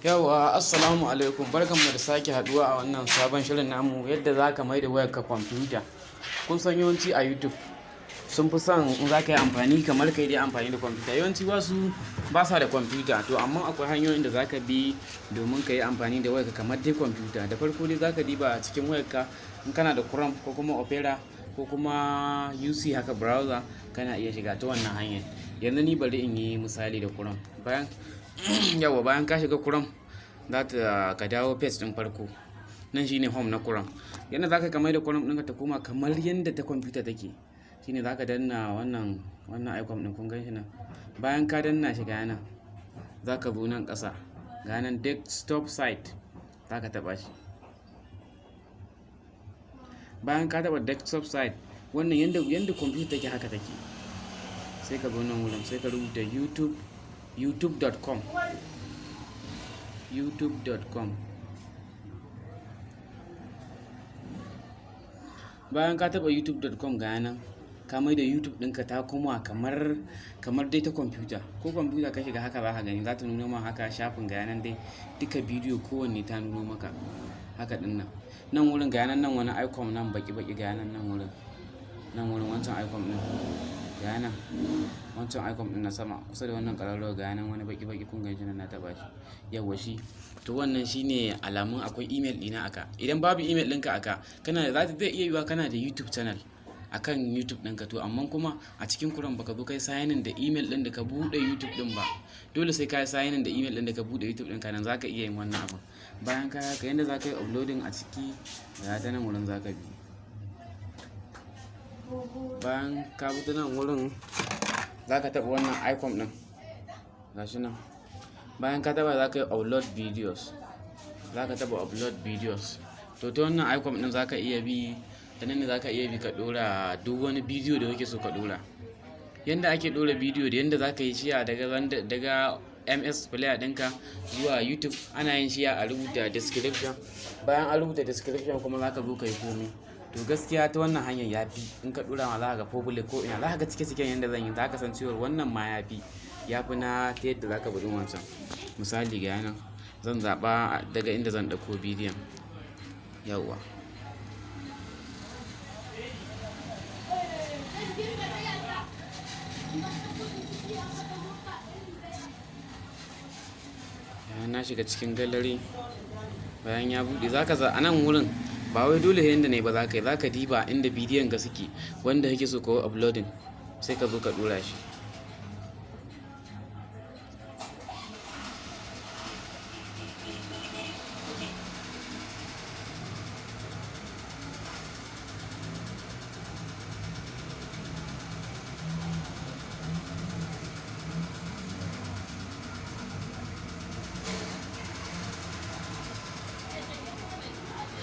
Yauwa, assalamu alaikum. Barkanmu da sake haduwa a wannan sabon shirin namu, yadda za ka mai da wayarka kwamfuta. Kun san yawanci a YouTube sun fi son in za ka yi amfani kamar kai dai amfani da kwamfuta. Yawanci wasu ba sa da kwamfuta, to amma akwai hanyoyin da za ka bi domin ka yi amfani da wayarka kamar dai kwamfuta. Da farko dai za ka diba a cikin wayarka in kana da Chrome ko kuma Opera ko kuma UC haka browser, kana iya shiga ta wannan hanyar. Yanzu ni bari in yi misali da Chrome. Bayan yauwa, bayan ka shiga Chrome, za ta ka dawo page ɗin farko. Nan shine home na Chrome. Yanda za ka mai da Chrome ɗinka ta koma kamar yadda ta kwamfuta take, shine za ka danna wannan icon ɗin, kun gan shi nan. Bayan ka danna shi, ga nan, za ka zo nan ƙasa, ga nan desktop site, za ka taɓa shi. Bayan ka taɓa desktop site, wannan yanda kwamfuta take haka take. Sai ka zo nan wurin, sai ka rubuta YouTube, youtube.com, youtube.com. Bayan ka taɓa youtube.com, ga nan ka mai da YouTube ɗinka ta koma kamar dai ta kwamfuta. Ko kwamfuta ka shiga, haka za ka gani, za ta nuno ma haka shafin. Ga nan dai duka bidiyo kowanne ta nuno maka haka ɗin nan. Nan wurin, ga nan, nan wani icon nan baki baki, ga nan, nan wurin, nan wurin wancan icon ɗin, ga nan wancan icon ɗin na sama kusa da wannan ƙararrawar, ga nan wani baki baki, kun gan shi nan, na taɓa shi. Yawwa, shi to wannan shine alamun akwai email ɗina aka. Idan babu email ɗinka aka, kana za ta zai iya yiwuwa kana da YouTube channel akan YouTube ɗinka, to amma kuma a cikin Chrome baka zo kai sign in da email ɗin da ka buɗe YouTube ɗin ba. Dole sai ka yi sign in da email ɗin da ka buɗe YouTube ɗinka, nan zaka iya yin wannan abun. Bayan ka haka, yanda za ka yi uploading a ciki, ga ta nan wurin za ka bi. Bayan ka bi ta nan wurin, za ka taɓa wannan icon ɗin, gashi nan. Bayan ka taɓa, za ka yi upload videos, za ka taɓa upload videos. To, ta wannan icon ɗin za ka iya bi, ta nan ne za ka iya bi ka ɗora duk wani bidiyo da kake so ka ɗora. Yanda ake ɗora bidiyo da yanda za ka yi share daga MS Player ɗinka zuwa YouTube, ana yin share, a rubuta description. Bayan an rubuta description kuma, za ka zo ka yi komai. To, gaskiya ta wannan hanyar ya fi. In ka ɗora ma, za ka ga public ko ina, za ka ga cike ciken yanda zan yi, za ka san cewar wannan ma ya fi na ta yadda za ka bi wancan. Misali, ga nan zan zaɓa daga inda zan ɗauko bidiyon. Yauwa. Bayan na shiga cikin gallery, bayan ya buɗe, za ka za a nan wurin, ba wai dole yanda ne ba za ka yi, za ka diba inda bidiyon ka suke wanda kake so ka yi uploading, sai ka zo ka ɗora shi.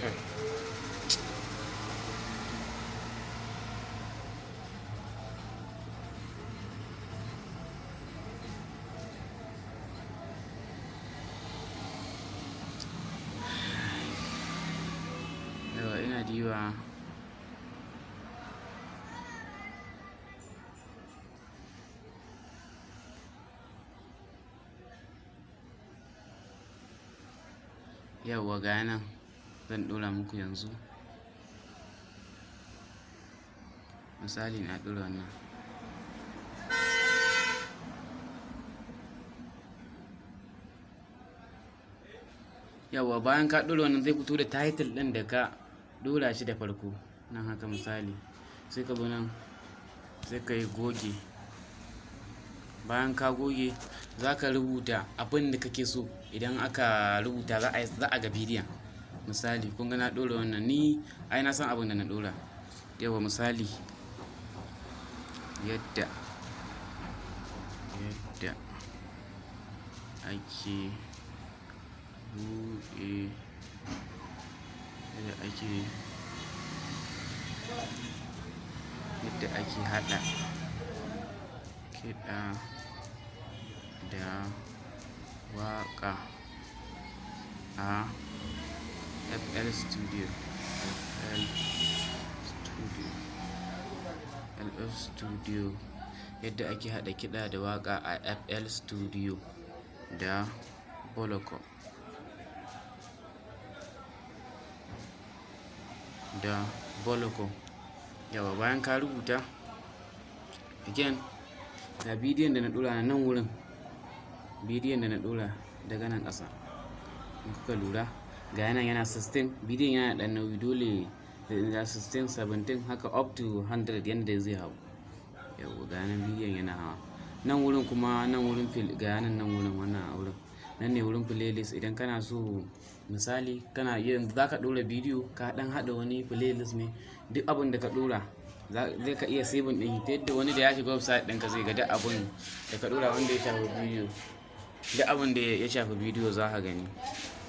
Kai. Yauwa, ina diba. Yauwa, ga nan zan ɗora muku yanzu. Misali, na ɗora wannan. Yauwa, bayan ka ɗora wannan, zai fito da title ɗin da ka ɗora shi da farko. Nan haka misali, sai ka zo nan, sai ka yi goge. Bayan ka goge, za ka rubuta abin da kake so idan aka rubuta za a ga bidiyon. Misali, kun ga na ɗora wannan, ni ai na san abin da na ɗora. Yauwa, misali, yadda ake buɗe, yadda ake haɗa kiɗa da waƙa a FL Studio, FL Studio, FL Studio, yadda ake haɗa kiɗa da waƙa a FL Studio da Boloko, da Boloko. Yawa, bayan ka rubuta, again ga bidiyon da na ɗora na nan wurin, bidiyon da na ɗora daga nan ƙasa. In kuka lura, ga yanan yana 16, bidiyon yana ɗan nauyi, dole da 16, 17, haka up to 100 yanda zai hau. Yawa, ga yanan bidiyon yana hawa. Nan wurin kuma, nan wurin ga yanan nan wurin, wannan wurin nan ne wurin playlist. Idan kana so, misali kana iya za ka ɗora bidiyo, ka ɗan haɗa wani playlist ne, duk abin da ka ɗora zai ka iya saving ɗin, ta yadda wani da ya shiga website ɗinka zai ga duk abin da ka ɗora wanda ya shafi bidiyo. Duk abin da ya shafi bidiyo za ka gani.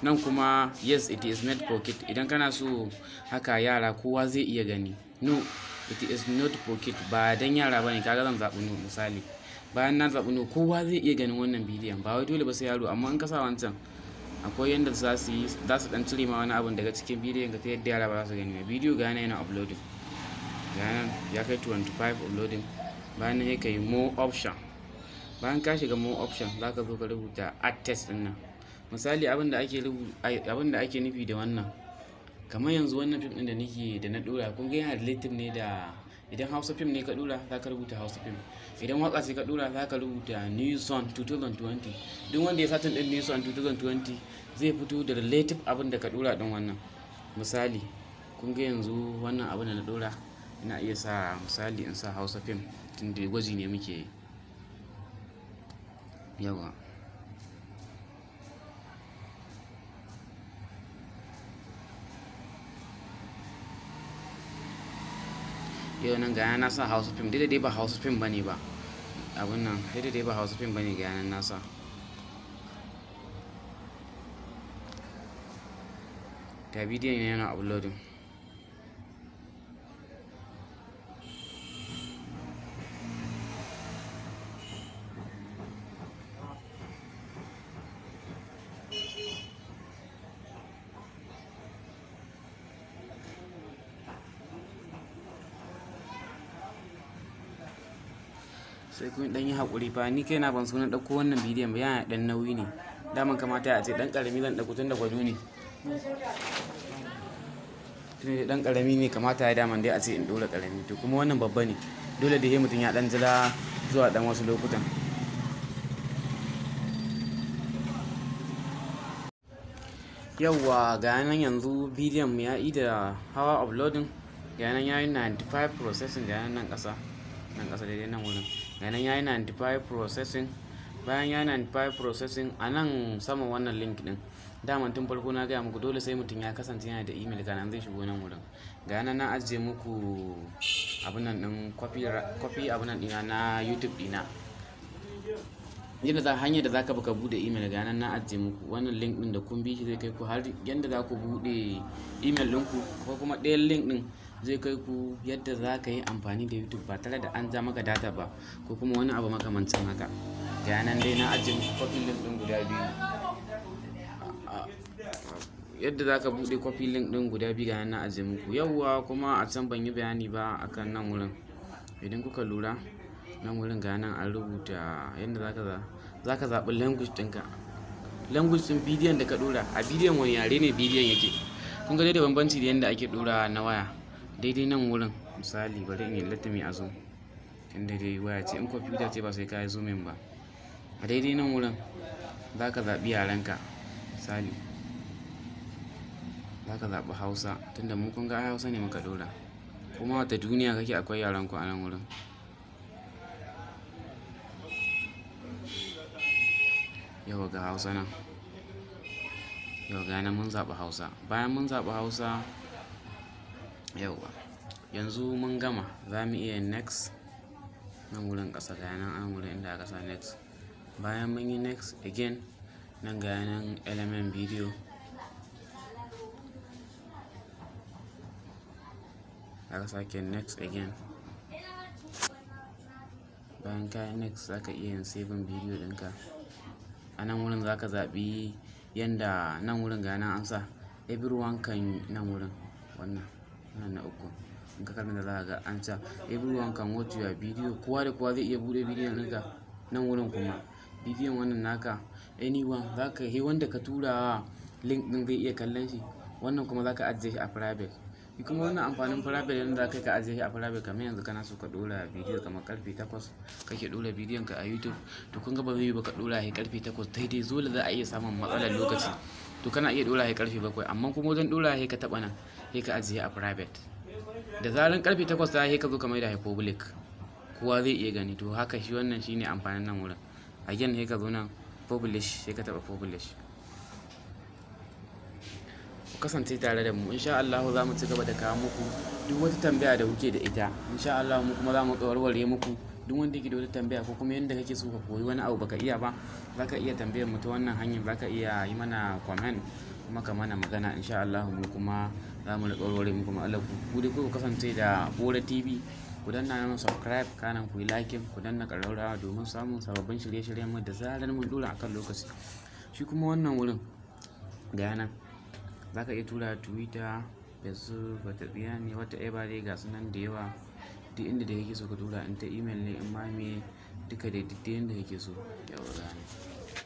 Nan kuma, yes, it is made for kid, idan kana so haka yara kowa zai iya gani. No, it is not for kid, ba dan yara bane. Kaga zan zaɓi no. Misali, bayan na zaɓi no, kowa zai iya ganin wannan bidiyon, ba wai dole ba sai yaro. Amma in ka sa wancan, akwai yanda za su yi, za su dan cire ma wani abun daga cikin bidiyon ka ta yadda yara ba za su gani ba. Bidiyo ga yana uploading, ga nan ya kai 25 uploading. Bayan nan sai ka yi more option. Bayan ka shiga more option, za ka zo ka rubuta add text din nan. Misali, abin da ake nufi da wannan, kamar yanzu wannan fim din da nake da na dora, kun ga yana relative ne da idan Hausa fim ne ka dora, za ka rubuta Hausa fim. Idan waka ce ka dora, za ka rubuta new song 2020. Duk wanda ya searching din new song 2020, zai fito da relative abin da ka dora din wannan. Misali, kun ga yanzu wannan abin da na dora, ina iya sa, misali, in sa Hausa fim, tunda gwaji ne muke yi. Yawa, yau nan ga na sa Hausa fim, dai dai ba Hausa fim bane ba abun nan, dai dai ba Hausa fim bane. Ga nan na sa, ga bidiyon yana uploading. Sai kun dan yi hakuri fa, ni kaina ban so na dauko wannan bidiyon ba, yana dan nauyi ne. Daman kamata a ce dan karami zan dauko, tun da gwado ne, tun da dan karami ne. Kamata ya daman dai a ce in dora karami, to kuma wannan babba ne. Dole da mutum ya dan jira zuwa dan wasu lokutan. Yauwa, ga nan yanzu bidiyon mu ya yi da hawa uploading. Ga nan ya yi 95 processing. Ga nan ƙasa, nan ƙasa, daidai nan wurin, ga nan ya yi 95 processing. Bayan ya yi 95 processing, a nan saman wannan link din, daman tun farko na gaya muku dole sai mutum ya kasance yana da email kanan zai shigo nan wurin. Ga nan na ajiye muku abun nan din, copy, copy abun nan dina na YouTube dina, yadda za hanyar da zaka baka bude email. Ga nan na ajiye muku wannan link din da kun bi shi zai kai ku har yanda za ku bude email ɗinku. Akwai kuma ɗayan link din, zai kai ku yadda za ka yi amfani da YouTube ba tare da an ja maka data ba ko kuma wani abu makamancin haka. Ga nan dai na ajiye muku copy link din guda biyu, yadda za ka buɗe copy link ɗin guda biyu, ga nan na ajiye muku. Yauwa, kuma a can ban yi bayani ba akan nan wurin. Idan kuka lura, nan wurin, ga nan an rubuta yadda za ka zaɓi language ɗinka, language ɗin bidiyon da ka ɗora, a bidiyon wani yare ne bidiyon yake. Kun ga dai da bambanci da yadda ake ɗora na waya. Daidai nan wurin, misali, bari in yi, let me a zoom, inda dai waya ce. In kwamfuta ce, ba sai ka yi zooming ba. A daidai nan wurin za ka zaɓi yarenka. Misali, za ka zaɓi Hausa, tunda mu kun ga ai Hausa ne muka ɗora. Kuma wata duniya kake, akwai yarenku a nan wurin. Yau ga Hausa nan. Yau ga nan mun zaɓi Hausa. Bayan mun zaɓi Hausa, yauwa, yanzu mun gama, za mu iya next. Nan wurin ƙasa, ga nan an wurin inda aka sa next. Bayan mun yi next again, nan ga nan element video, aka sake next again. Bayan ka yi next, za ka iya yin saving video ɗinka. A nan wurin za ka zaɓi yanda, nan wurin ga nan an sa everyone can. Nan wurin, wannan na uku, in ka karanta za ka ga an sa everyone can watch your video, kowa da kowa zai iya buɗe bidiyon ɗinka. Nan wurin kuma bidiyon wannan naka, Anyone za ka yi, wanda ka tura link ɗin zai iya kallon shi. Wannan kuma za ka ajiye shi a private. Shi kuma wannan amfanin private, yanda za ka yi ka ajiye shi a private, kamar yanzu kana so ka ɗora bidiyo, kamar karfe 8 kake ɗora bidiyon ka a YouTube. To kun ga ba zai yiwu ba ka ɗora shi karfe 8 daidai, dole za a iya samun matsalar lokaci. To kana iya ɗora shi karfe 7, amma kuma wajen ɗora shi ka taɓa nan, sai ka ajiye a private. Da zaran karfe 8 ta yi, ka zo ka maida shi public, kowa zai iya gani. To haka shi wannan shine amfanin nan wurin. Again, sai ka zo nan publish, sai ka taɓa publish. Ku kasance tare da mu, insha Allah za mu ci gaba da kawo muku duk wata tambaya da kuke da ita. Insha Allah mu kuma za mu warware muku duk wanda yake da wata tambaya, ko kuma yanda kake so ka koyi wani abu baka iya ba, zaka iya tambayar mu ta wannan hanyar. Zaka iya yi mana comment kuma ka mana magana. Insha Allah mu kuma za mu riƙa warware muku matsalar ku. Ku dai ku kasance da Bora TV, ku danna mana subscribe, kanan ku yi like, ku danna ƙararrawa domin samun sababbin shirye-shiryen mu da zarar mun ɗora akan lokaci. Shi kuma wannan wurin ga nan, za ka iya tura Twitter, Facebook, wata tsiya ne, whatever dai, ga su nan da yawa. Duk inda da kake so ka tura, in ta email ne, in ma me, duka dai duk yanda kake so. Yauwa, ga nan.